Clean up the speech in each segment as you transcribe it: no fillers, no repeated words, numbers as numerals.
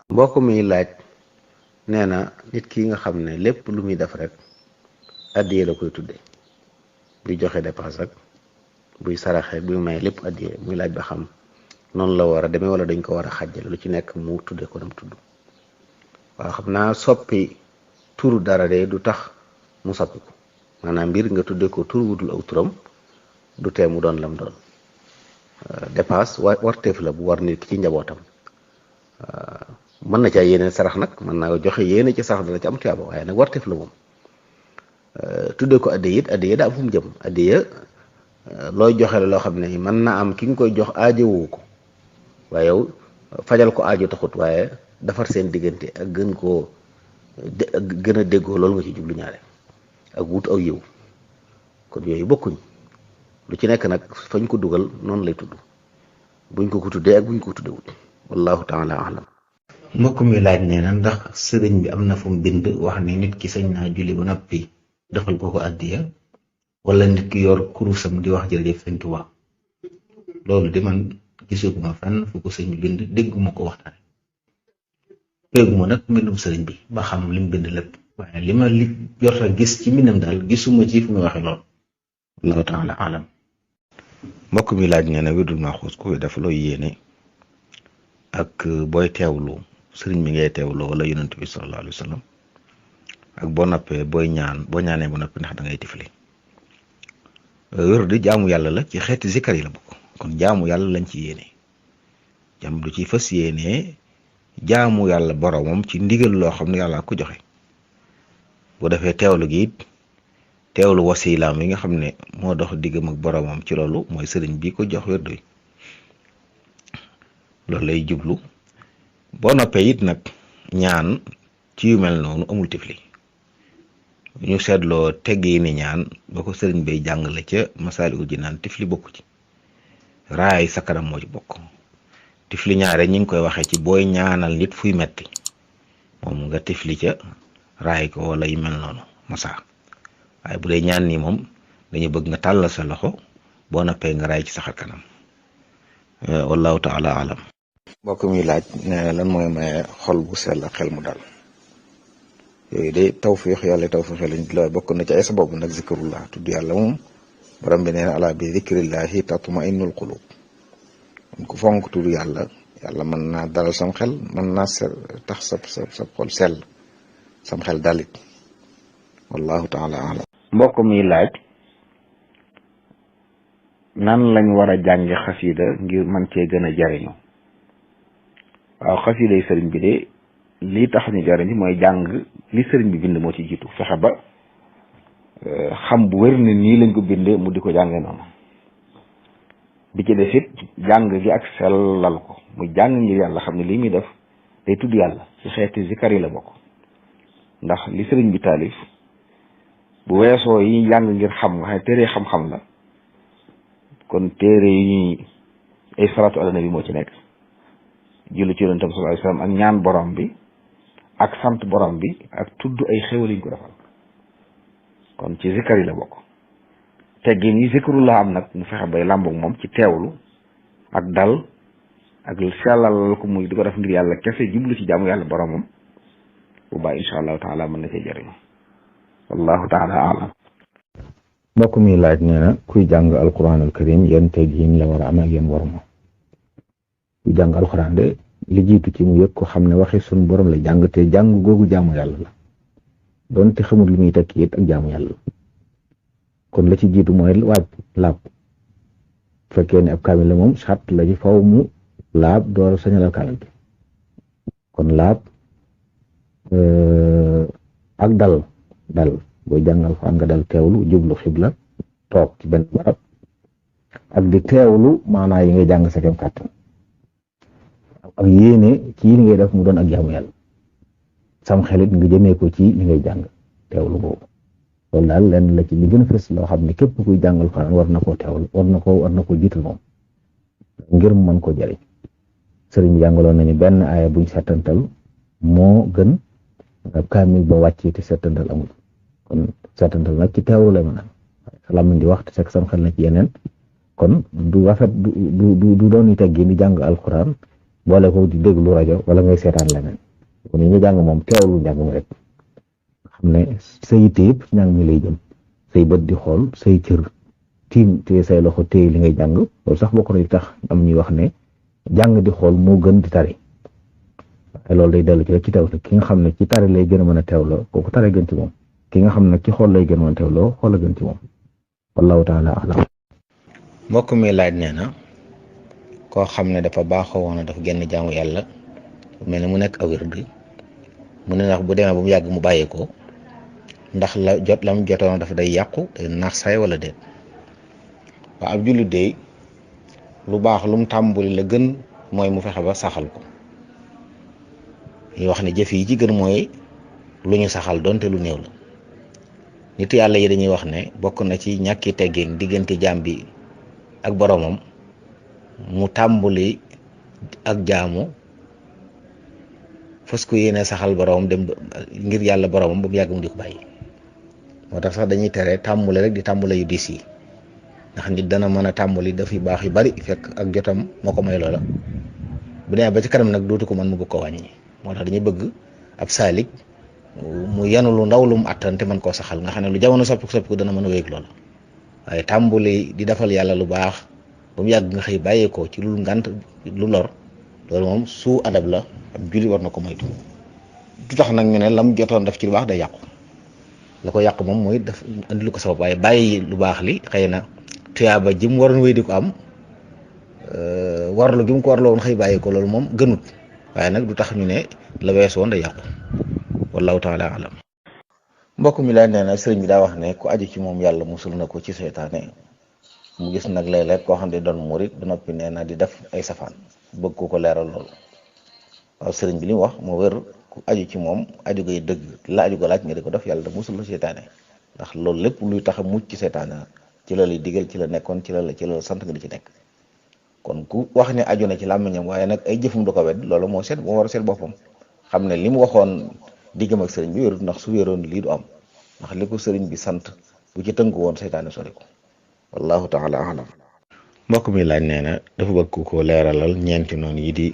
mbokk mi laaj nee na nit ki nga xam ne lépp lu muy def rek addiye la koy tudde buy joxe dépense ak buy saraxe buy may lépp addiye muy laaj ba xam noonu la war a demee wala dañ ko war a xàjjale lu ci nekk mu tudde ko dem tudd waaw xam naa soppi turu dara de du tax mu soppi ko maanaam mbir nga tudde ko tur wudul aw turam du tee mu doon lam doon dépense warteef la bu war nit ki ci njabootam mën na caa yéene sarax nag mën naa joxe yéene ci sarax dana ci am tuyaaba waaye nag warteef la moom tuddee ko addiya it addiya daa am fu mu jëm addiya looy joxe la loo xam ne mën na am ki nga koy jox aajowu ko waaye yow fajal ko aajo taxut waaye defar seen diggante ak gën koo ak gën a déggoo loolu nga ci jublu ñaare ak wut aw yiw kon yooyu bokkuñ lu ci nekk nag fañ ko dugal noonu lay tudd buñ ko tuddee ak buñ ko tuddewul wallahu taala alam. mbokk mi laaj nee na ndax sëriñ bi am na fu mu bind wax ni nit ki sañ naa julli ba noppi defal ko ko addiya wala nit ki yor kurusam di wax jërëjëf sëñ Tuubaa loolu di man gisuguma fenn fu ko sëñ bi bind dégguma ko waxtaane péeguma nag mbindum sëriñ bi ba xam li mu bind lépp waaye li ma jot a gis ci mbindam daal gisuma ci fu muy waxe lool wallahu taala alam. mbokk mi laaj nee na wirdul maxuus ku koy def looy yéene ak booy teewlu sëriñ bi ngay teewlu wala yonent bi sallallahu alayhi wa sallam ak boo noppee boo ñaanee ba noppi ndax da ngay tifli wér di jaamu yàlla la ci xeeti zikkar yi la bokk kon jaamu yàlla lañ ci yéene jàmm du ci fas yéene jaamu yàlla boromam ci ndigal loo xam ne yàlla ko joxe bu defee teewlu gi it teewlu wasilaam yi nga xam ne moo dox diggam ak boromam ci loolu mooy sëriñ bi ko jox wér doy loolu lay jublu boo noppee it nag ñaan ci yu mel noonu amul tifli ñu seetloo teggee ni ñaan ba ko sëriñ bay jàngale ca Masaalikul Jinaan tifli bokku ci raay sa kanam moo ci bokk tifli ñaare ñi ngi koy waxee ci booy ñaanal nit fuy metti moom nga tifli ca raay ko wala yu mel noonu masa waaye bu dee ñaan nii moom dañu bëgg nga tàllal sa loxo boo noppee nga raay ci sa xar kanam wallahu taala alam. mbokk mi laaj ne lan mooy maye xol bu sell ak xel mu dal yooyu de tawfiix yàlla tawfiix lañ la bokk na ci ay sabab nag zikrullah tudd yàlla moom borom bi nee na ala bi zikrillahi tatma'innul qulub ku fonk tudd yàlla mën naa dalal sam xel mën naa tax sa xol sell sam xel dalit wallahu taala alam. mbokk mi laaj nan lañ war a jànge xasida ngir man cee gën a jariñu waaw xasida yi sëriñ bi de lii tax ñu jariñu mooy jàng li sëriñ bi bind moo ci jiitu fexe ba xam bu wér ne nii lañ ko bindee mu di ko jànge noonu bi ci des it jàng gi ak sellal ko mu jàng ngir yàlla xam ne lii muy def day tudd yàlla ci xeeti zikar yi la bokk ndax li sëriñ bi taalif bu weesoo yi jàng ngir xam nga xam ne téere xam-xam la kon téere yi ñuy ay salaatu ala nabi moo ci nekk julli ci yonent bi sallallahu alayhi wasallam ak ñaan borom bi ak sant borom bi ak tudd ay xéwal yi ñu ko defal kon ci zikar yi la bokk teggin yi zikrullah am nag mu fexe bay làmboog moom ci teewlu ak dal ak sellal ko muy di ko def ngir yàlla kese jublu ci jaamu yàlla boromam bu baax insha allahu taala mën na cee jëriñu wallahu taala alam. mbokk mi laaj nee na kuy jàng alquran al karim yan teggin la war a am ak yan waruma kuy jàng alquran de li jiitu ci mu yëg ko xam ne waxi sun borom la jàng te jàng googu jaamu yàlla la doonte xamul li muy tekki it ak jaamu yàlla kon la ci jiitu mooy waaj laab bu fekkee ne ab kaamil la moom sart la ci faw mu laab door sañal ab kaamil bi kon laab ak dal booy jàng alxuraan nga dal teewlu jublu xibla toog ci benn barab ak di teewlu maanaa yi ngay jàng sa kem kàttan ak yéene ci li ngay def mu doon ak jaamu yàlla sam xelit nga jëmee ko ci li ngay jàng teewlu boobu loolu daal lenn la ci li gën a fës loo xam ne képp kuy jàng alxuraan war na koo teewlu war na koo jiital moom ngir mu mën koo jëriñ sëriñ bi jàngaloon nañu benn aaya buñ settantal moo gën kaamil ba wàccee te settantal amul kon settantal nag ci teewlu la mën a salaam di wax te fekk sam xel na ci yeneen kon du rafet du doon teggin di jàng alxuraan boole ko di déglu rajo wala ngay seetaan leneen kon yi nga jàng moom teewlu njàng mi rek xam ne sa yitte yëpp njàng mi lay jëm say bët di xool say cër tiim te say loxo téye li ngay jàng loolu sax bokk na di tax am ñuy wax ne jàng di xool moo gën di tari waaye loolu day dellu ci rek ci teew ki nga xam ne ci tari lay gën a mën a teewloo kooku tari gën ci moom ki nga xam ne ci xool lay gën a mën a teewloo xool a gën ci moom wallahu taala alam. mbokk mi laaj nee na koo xam ne dafa baaxoo woon a daf genn jaamu yàlla mel ne mu nekk aw wird mu ne ndax bu demee ba mu yàgg mu bàyyi ko ndax lam jotoon dafa day yàqu day naax saay wala déet. waaw ab jullit de lu baax lu mu tàmbali la gën mooy mu fexe ba saxal ko ñu wax ne jëf yi ci gën mooy lu ñu saxal donte lu néew la nit yàlla yi dañuy wax ne bokk na ci ñàkki teggin diggante jaam bi ak boromam mu tàmbali ak jaamu fas ko yéene saxal boromam dem ngir yàlla boromam ba mu yàgg mu di ko bàyyi moo tax sax dañuy tere tàmbali rek di tàmbali yu diis yi ndax nit dana mën a tàmbali daf yu baax yu bari fekk ak jotam moo ko may loola bu demee ba ci kanam nag dootu ko mën mu bëgg ko wàññi moo tax dañuy bëgg ab saalik mu yanu lu ndaw lu mu attan te mën koo saxal nga xam ne lu jamono soppiku dana mën a wéeg loola waaye tàmbali di defal yàlla lu baax ba mu yàgg nga xëy bàyyeekoo ci lu ngant lu lor loolu moom su adab la ab julli war na ko moytu du tax nag ñu ne lam jotoon def ci lu baax day yàqu la ko yàq moom mooy daf andi lu ko sabab waaye bàyyi lu baax li xëy na tuyaaba ji mu waroon wéy di ko am warlu gi mu ko warloo woon xëy bàyyi ko loolu moom gënut waaye nag du tax ñu ne la weesu woon day yàqu wallahu taala alam. mbokk mi laaj nee na sëriñ bi daa wax ne ku aju ci moom yàlla musul na ko ci seytaane mu gis nag léeg-léeg koo xam ne doon murit ba noppi nee na di def ay safaan bëgg ko leeral loolu waaw sëriñ bi li mu wax moo wér ku aju ci moom aju gay dëgg la aju ga laaj nga di ko def yàlla da musul la seytaane ndax loolu lépp luy tax a mucc ci seytaane ci la lay digal ci la nekkoon ci la sant nga di ci nekk kon ku wax ne aju na ci làmmiñam waaye nag ay jëfum du ko wedd loolu moo war a seet boppam xam ne li mu waxoon diggam ak sëriñ bi wérut ndax su wéroon lii du am ndax li ko sëriñ bi sant bu ci tënku woon seytaane sori ko wallahu taala alam. mbokk mi laaj nee na dafa bëgg ko leeralal ñeenti noonu yi di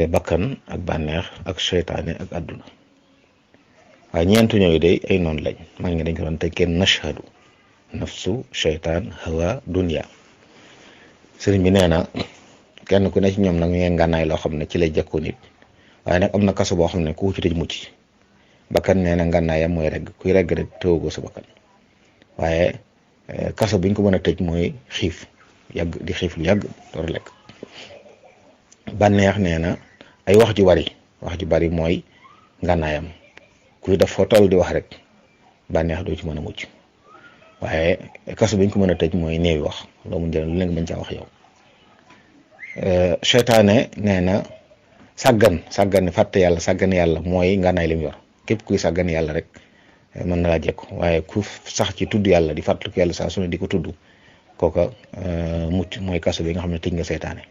bakkan ak bànneex ak seytaane ak àdduna waaye ñeenti ñooyu day ay noonu lañ maa ngi dañ ko doon teg kenn nashhadu nafsu seytaan hawa dunya sëriñ bi nee na kenn ku ne ci ñoom nag ñu ngeen ngànnaay loo xam ne ci lay jëkkoo nit waaye nag am na kaso boo xam ne ku ci tëj mucc bakkan nee na ngànnaayam mooy regg kuy regg rek tëwagoo sa bakkan waaye kaso biñ ko mën a tëj mooy xiif yàgg di xiif lu yàgg door lekk bànneex nee na ay wax ju bari mooy ngànnaayam kuy def foo toll di wax rek bànneex doo ci mën a mucc waaye kaso biñ ko mën a tëj mooy néewi wax loo mun jël lu leen bañ caa wax yow seytaane nee na sàggan fàtte yàlla sàggan yàlla mooy ngànnaay lim yor képp kuy sàggan yàlla rek mën na laa jekku waaye ku sax ci tudd yàlla di fàttaliku yàlla saa su ne di ko tudd kooka mucc mooy kaso bi nga xam ne tëj nga seytaane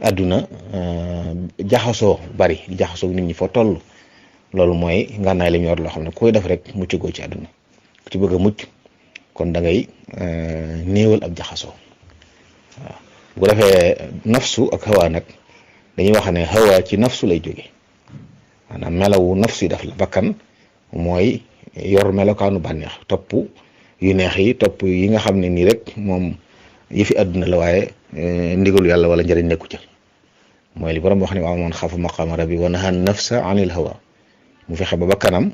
àdduna jaxasoo bari di jaxasoo nit ñi foo toll loolu mooy ngànnaay lim yor loo xam ne koy def rek mucc goo ci àdduna ku ci bëgg a mucc kon da ngay néewal ab jaxasoo waaw bu ko defee nafsu ak hawa nag dañuy wax ne hawa ci nafsu lay jóge maanaam melawu nafsu yi def la bakkan mooy yor melokaanu bànneex topp yu neex yi topp yi nga xam ne nii rek moom yëfi àdduna la waaye ndigalu yàlla wala njëriñ nekku ca mooy li borom wax ne wa man xaafa maqaama rabbi wa nahaa nafsa anil hawa mu fexe ba bakkanam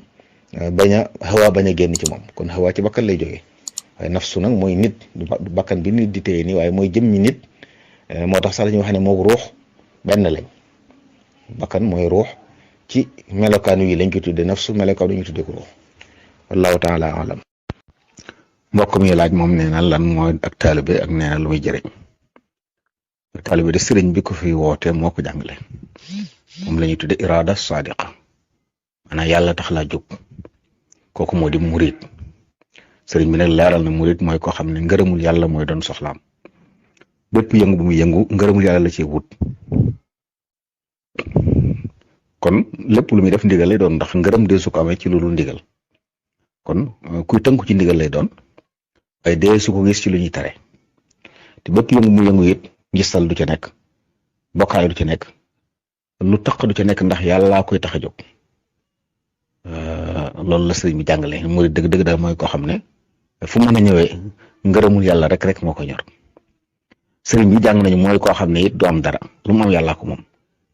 bañ a génn ci moom kon hawa ci bakkan lay jógee waaye nafsu nag mooy nit du bakkan bi nit di téye nii waaye mooy jëmmi nit moo tax sax la ñuy wax ne moog ruux benn lañ bakkan mooy ruux ci melokaanu yi lañ ko tuddee nafsu melokaanu ñu tuddee ko ruux wallahu taala alam. mbokk mi laaj moom nee na lan mooy ak taalibe ak nee na lu muy jëriñ ak taalibe de sëriñ bi ko fi woote moo ko jàngale moom la ñuy tuddee irada sadiqa maanaam yàlla tax laa jóg kooku moo di murid sëriñ bi nag leeral na murid mooy koo xam ne ngërëmul yàlla mooy doon soxlaam bépp yëngu bu muy yëngu ngërëmul yàlla la ci wut kon lépp lu muy def ndigal lay doon ndax ngërëm dee su ko amee ci loolu ndigal kon kuy tënku ci ndigal lay doon waaye dee su ko gis ci lu ñuy tere te bépp yëngu mu yëngu it ngistal du ca nekk bokkaale du ci nekk lu taq du ci nekk ndax yàllaa koy tax a jóg loolu la sëriñ bi jàngale murid dëgg-dëgg daal mooy koo xam ne fu mën a ñëwee ngërëmul yàlla rek moo ko ñor sëriñ bi jàng nañu mooy koo xam ne it du am dara lu mu am yàllaa ko moom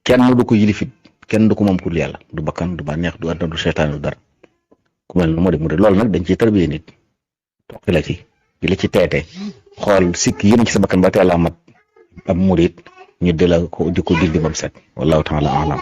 kenn du ko yilifit kenn du ko moom ku dul yàlla du bakkan du bànneex du àdduna du seytaane du dara ku mel ne moo di murid loolu nag dañ ciy tarbiyee nit toog la ci di la ci teete xool sikk yéen ci sa bakkan ba teel a mat ab murid ñu di ko dindi ba mu set wallahu taala alam